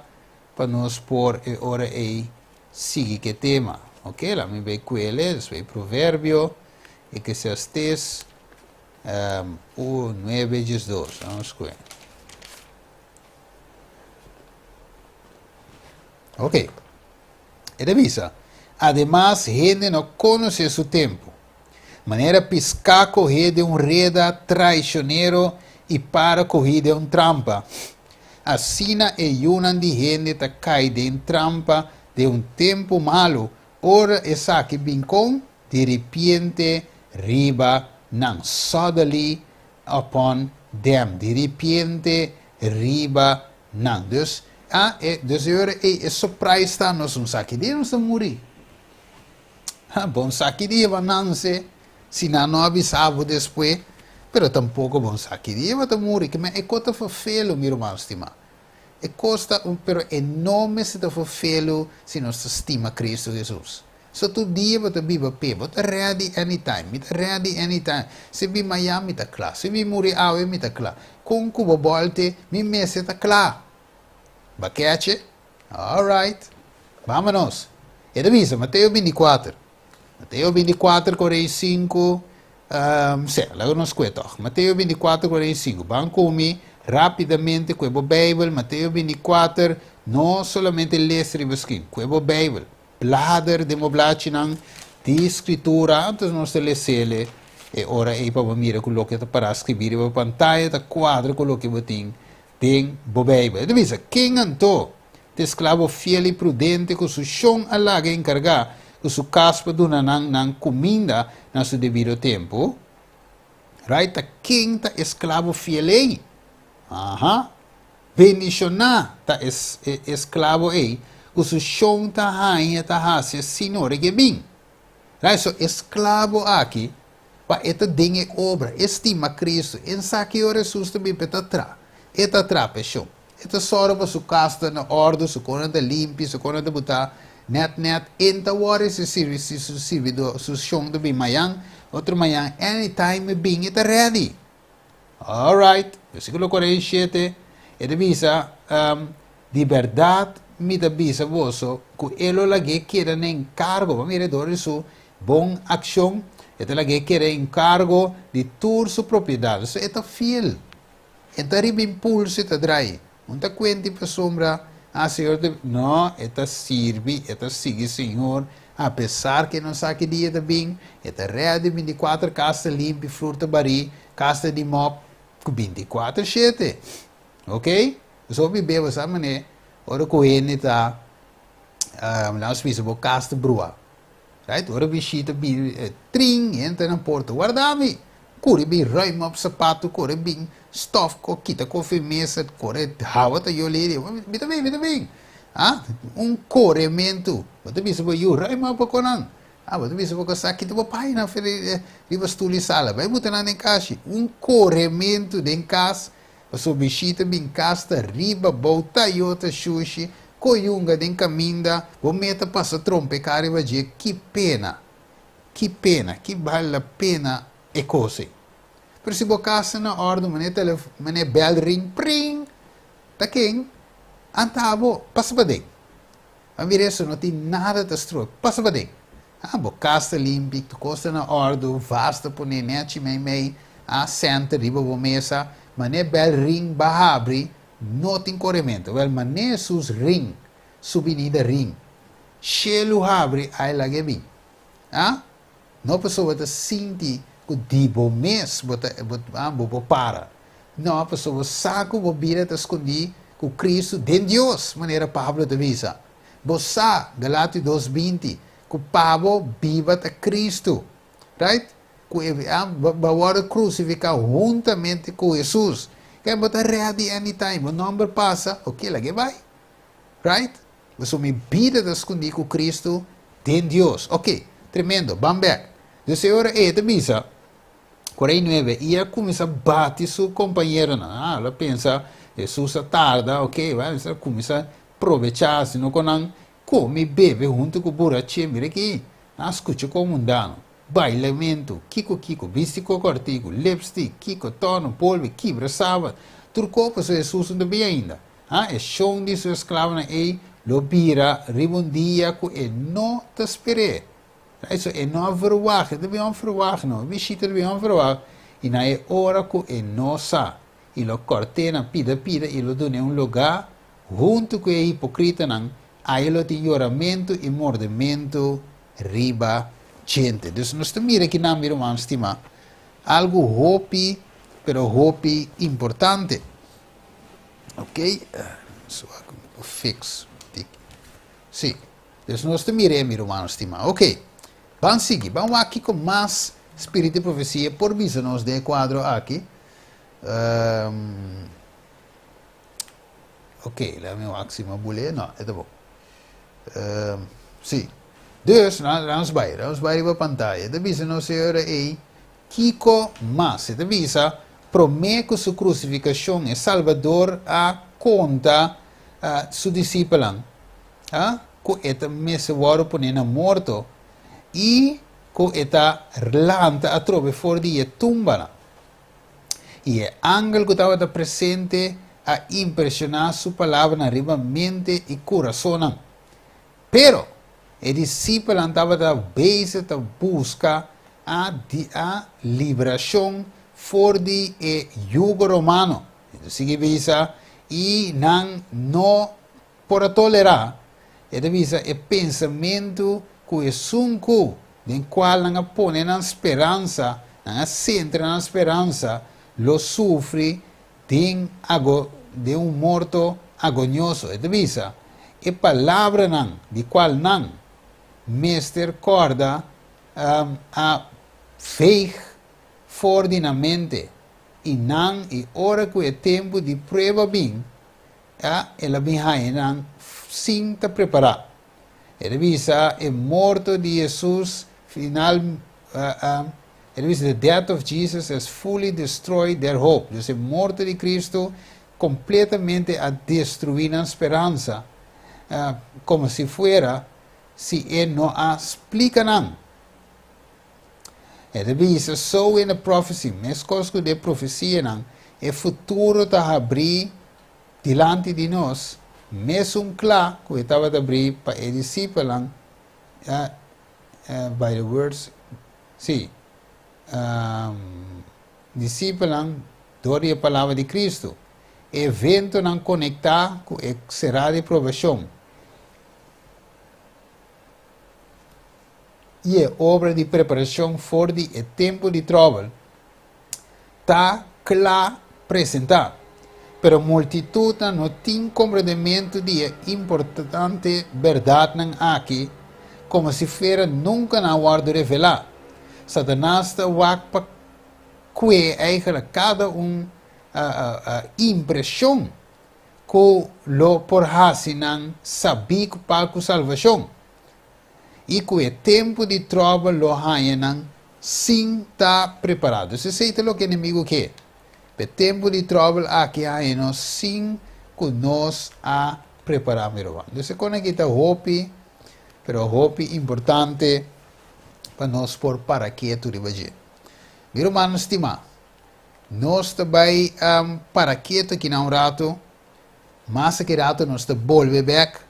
pa nos por e ora ei sigui ku e tema. Ok, laat mi bai kuele, despues Proverbio, Eclesiastes U nuebe diesdos. Vamos ku. Ok. E ta bisa, Ademas hende no konosé su tempu. Manera piská kohé den un reda traishonero i para kohí den un trampa, asina e yunan di hende ta kai den trampa den un tempu malu ora esaki bin kon Diripiente riba nan, suddenly upon them, diripiente riba nan. Dus, a, e, dus e ora ei e surprise ta nos un sa ki dia nos ta muri. Ha, bon sa ki dia bo nanse, si nan no a bisa bo despues, pero tampoko bon sa ki dia bo ta muri. Ke men e kos ta ferfelu, mi ruman stimá. E kos ta un, pero e no mester ta ferfelu si nos ta stima Cristo Jesus. So tur dia bo ta biba p'e. Bo ta ready anytime. Mi ta ready anytime. Si bin mañan mi ta kla. Si mi muri awe mi ta kla. Kon ku bo bòlte mi mester ta kla. Ba keche? Alright. Bámonos. E ta bisa, Mateo bintikuater. Mateo bintikuater kuarenta i sinku, Sè, laga nos kue tòg. Mateo bintikuater kuarenta i sinku. Ban ku mi rápidamente kue bo Beibel. Mateo bintikuater, no solamente lesa riba skrin. Kue bo Beibel. Blader den bo blachinan di Skritura, anto nos ta les'el e ora ei pa bo mira ku loke ta pará skribí riba pantaya ta kuadra ku loke bo tin den bo Beibel. E ta bisa, Ken anto ta e sklabo fiel i prudente ku su shon a laga enkargá ku su kas pa duna nan nan kuminda na su debido tempu? Right, ta ken ta e sklabo fiel ei? Aha. Bendishoná ta e esklabo ei ku su shon ta haña ta hasi asina ora ku e bin. Right, so e sklabo aki, pa e ta den e obra, e stima Kristu, e sa ki ora Hesus ta bin pa e ta tra, e ta tra pa e shon. E ta sòru pa su kas ta na òrdu, su konan ta limpi, su konan ta butá nèt nèt, e no ta wòri si si su sirbidó, su shon ta bin mañan, otro mañan, anytime e bin e ta ready. Alright, versíkulo 47. E ta bisa, Di bèrdat mi ta bisa boso ku e lo lag'é keda na enkargo, bo mira dor di su bon akshon, e ta lag'é keda enkargo di tur su propiedat. So e ta fiel. E ta riba impulso e ta drai. Un ta kuenti pasobra, ah, Señor ta. No, e ta sirbi, e ta sigui Señor, apesar ku e no sa ki dia ta bin, e ta rèdi bintikuater kas ta limpi, flur ta barí, kas ta di mòp, ku bintikuater shete. Ok? Pasobra mi beba sa manera ora ku hende ta laat bisa bo kas ta brua. Right? Ora bishita bini trin hende ta na porta warda mi! Kore bin ruim op sapato kore bin stof ko kita kofi mesa kore hawa ta yoli mi ta bin mi ta bin ah un korementu bo ta bisa bo yu ruim op konan ah bo ta bisa bo kasa kita bo paña riba stul di sala bai buta nan den kashi un korementu den kas. Pasobra bishita bin kas ta riba bou Toyota shushi koyunga den kaminda bo meta pasa trompeká riba dje ki pena ki pena ki bal la pena e kos ei pero si bo kas ta na òrdu manera telefòn manera bèl ring pring ta ken anta bo pasa paden a mira eso no tin nada ta strobe pasa paden ah bo kas ta limpi tur kos ta na òrdu vas ta pone nèchi meimei ah sènter riba bo mesa manera bèl ring ba habri no tin korementu wèl manera Hesus ring su binida ring shelu habri ai lag'e bin ah no pasobra bo ta sinti ku di bo mes bo ta ah bo por para no pasobra bo sa ku bo bida ta skondí ku Kristu den Dios manera Pablo ta bisa. Bo sa, Galatio dos 20, ku pa bo biba ta Kristu. Right? Ku e bo a wòrdu krusifiká huntamente ku Hesus. Kaya bo ta ready anytime. Bo nòmber pasa, oke, lag'é bai. Right? Pasobra mi bida ta skundí ku Kristu den Dios. Oke, tremendo. Ban bèk. Dus e ora ei e ta bisa, 49, i a kuminsá bati su kompañeronan. Ah, el a pensa, Hesus a tarda, oke, bai, a kuminsá Probechá, sino ku nan kome i bebe huntu ku buraché. Mira aki, nan a skucha kon mundano, bailamentu, kiko kiko, bisti koko artigu, lipstick, kiko, tòno, polvi, kibra sabat, tur kos, pasobra Hesus no ta bin ainda. Ha, e shon di su esklavonan ei lo bira riba un dia ku e no ta sper'é. Right? So e no a verwagt, e ta bin onverwagt no, e bishita ta bin onverwagt, i na e ora ku e no sa, i lo kòrt'é na pida pida i lo dun'é un lugá huntu ku e hipokritanan, ai lo tin yoramentu i mordementu riba djente. Dus nos ta mira kinan, mi ruman stimá, algu hopi, pero hopi importante. Ok, so aki mi por fix un tiki. Sí, dus nos ta mir'é, mi ruman stimá. Ok, ban sigui, ban wak kiko mas Spiritu di Profesia por bisa nos den e kuadro aki. Ok, laat me wak si mi a bule. No, e ta bon. Si. Dus, laat nos bai. Laat nos bai riba pantaya. E ta bisa nos e ora ei, kiko mas? E ta bisa, promé ku su krusifikashon, e Salbador a konta su disipelnan, ku e ta mester wòrdu poné na morto i ku e ta lanta atrobe for di e tumbanan. I e angel ku tabata presente a impreshoná su palabranan riba mente i kurasonnan. Pero, e disipelnan tabata bezig ta buska a di a librashon for di e yugo romano. E ta sigui bisa, I nan no por a tolerá, e ta bisa, e pensamentu ku esun ku den kual nan a pone nan speransa, nan a sentra nan speransa, lo sufri den ago den un morto agonioso. E ta bisa, E palabranan di kual nan mester kòrda a veeg for di nan mente, i nan i ora ku e tempu di prueba bin, a el a bin haña nan sin ta prepará. E ta bisa e morto di Hesus final, e ta bisa the death of Jesus has fully destroyed their hope. Dus e morto di Cristo completamente a destrui nan speransa, como si fuera si e no a splica nan. E ta bisa so in the prophecy, mescos cu den profecianan, e futuro ta habri. dilanti di nos, mesun kla ku e tabata abrí pa e disipelnan, by the words, sí, disipelnan dor di e palabra di Kristu. E eventonan konektá ku e será di probashon i e obra di preparashon for di e tempu di tròbel ta kla presentá, pero multitutnan no tin komprendementu di e importante bèrdatnan aki komo si fuera nunka nan a wòrdu revelá. Satanas ta wak pa kue eigentlik kada un impreshon ku lo por hasi nan sabí ku pa ku salvashon i ku e tempu di tròbel lo haña nan sin ta prepará. Dus esei ta loke enemigu ke, pa e tempu di tròbel aki haña nos sin ku nos a prepará mi ruman. Dus e kon aki ta hopi, pero hopi importante pa nos por para ketu riba dje. Mi rumannan stimá, nos ta bai para ketu aki na un ratu, mas aki ratu nos ta bolbe bèk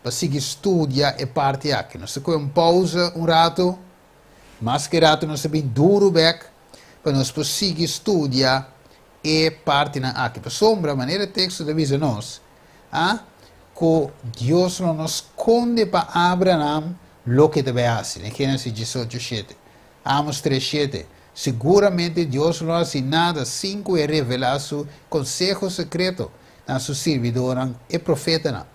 pa sigui studia e parti aki. Nos ta kohe un pausa un ratu, mas ki ratu nos ta bin duru bèk pa nos por sigui studia e partinan aki. Pasobra, manera e teksto ta bisa nos, a ku Dios lo no skonde pa Abraham loke ta bai hasi, den Génesis 18, shete. Amos 3, shete. Siguramente Dios lo no hasi nada sin ku e revelá su konseho sekreto na su sirbidónan, e profetanan.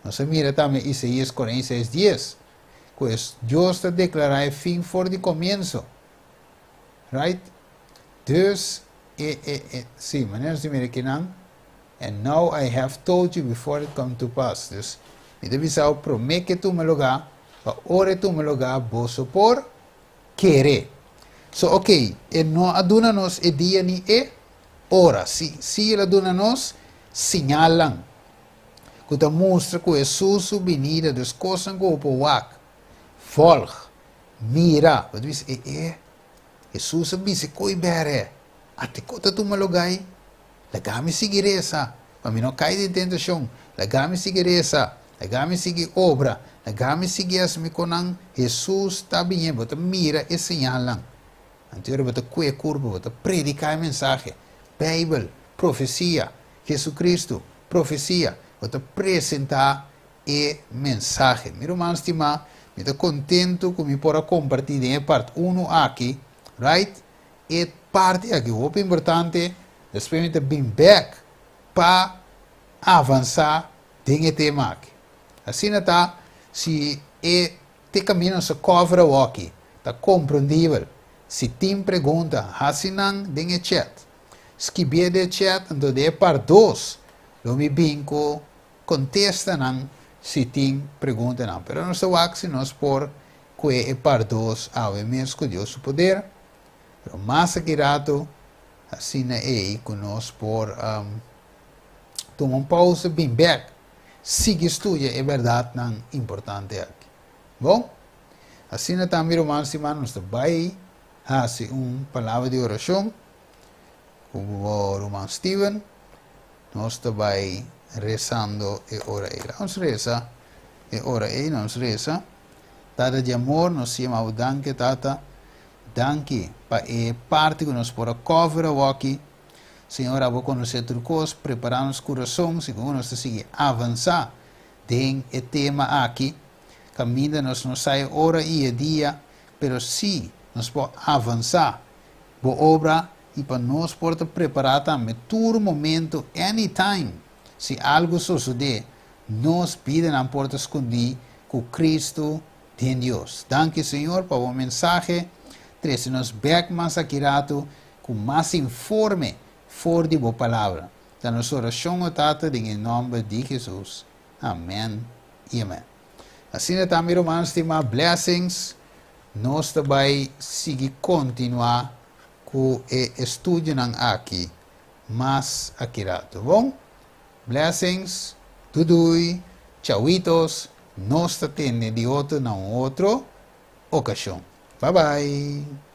Nos a mira tambe Isaías 46, dies, ku es Dios ta deklará e fin for di komienso. Right? Dus, e, e, e, sí, manera nos ta mira akinan, And now I have told you before it come to pass. Dus, mi ta bisa bo promé ku e tuma lugá, pa ora e tuma lugá boso por kere. So, ok, e no a duna nos e dia ni e ora. Sí, sí el a duna nos siñalnan ku ta mustra ku Hesus su binida, dus kosnan ku bo por wak, vòlg, mira. Bo ta bisa, e, e, Hesus a bisa koe bèrè, ate ku ta tuma lugá ei? Laga mi sigui resa, pa mi no kai den tentashon. Laga mi sigui resa, laga mi sigui obra, laga mi sigui hasi mi konan. Hesus ta biñe, bo ta mira e señalnan. Anto ora bo ta kue kurpa, bo ta prediká e mensahe. Beibel, profesia, Jesucristo, profesia, bo ta presentá e mensahe. Mi ruman stimá, mi ta kontentu ku mi por a kompartí den e part unu aki, right? E parti aki hopi importante, despues mi ta bin bek pa avansa den e tema aki. Asina ta, si e te kaminda nos a cover awoki ta komprendibel, si tin pregunta hasi nan den e chat. Skibié den e chat, anto den e part dos lo mi bin ku kontestanan si tin preguntanan. Pero nos ta wak si nos por kue e part dos awe mes ku Dios su poder. Pero mas aki rato asina ei ku nos por tuma un pausa bin bek sigui studia e bèrdatnan importante aki. Bon, asina ta mi ruman stima nos ta bai hasi un palabra di orashon ku bo ruman Steven. Nos ta bai resando e ora ei. Laga nos resa e ora ei, nos resa. Tata di amor, nos yama bo danki, Tata. Danki pa e parti ku nos por a cover awoki. Señor, abo konosé tur kos, prepará nos kurason segun nos ta sigui avansá den e tema aki. Kaminda nos no sa e ora i e dia, pero sí nos por avansá bo obra i pa nos por ta prepará tambe tur momento, anytime, si algu sosodé, nos bidanan por ta skondí ku Kristu den Dios. Danki Señor pa bo mensahe, trese nos bek mas aki ratu ku mas informe for di bo palabra. Ta nos orashon o Tata den e nomber di Jesus. Amen i amen. Asina ta mi ruman stima, blessings. Nos ta bai sigui kontinua ku e estudionan aki mas aki ratu. Bon? Blessings, dudui, chauitos, nos ta tende di otro na un otro okashon. Bye bye.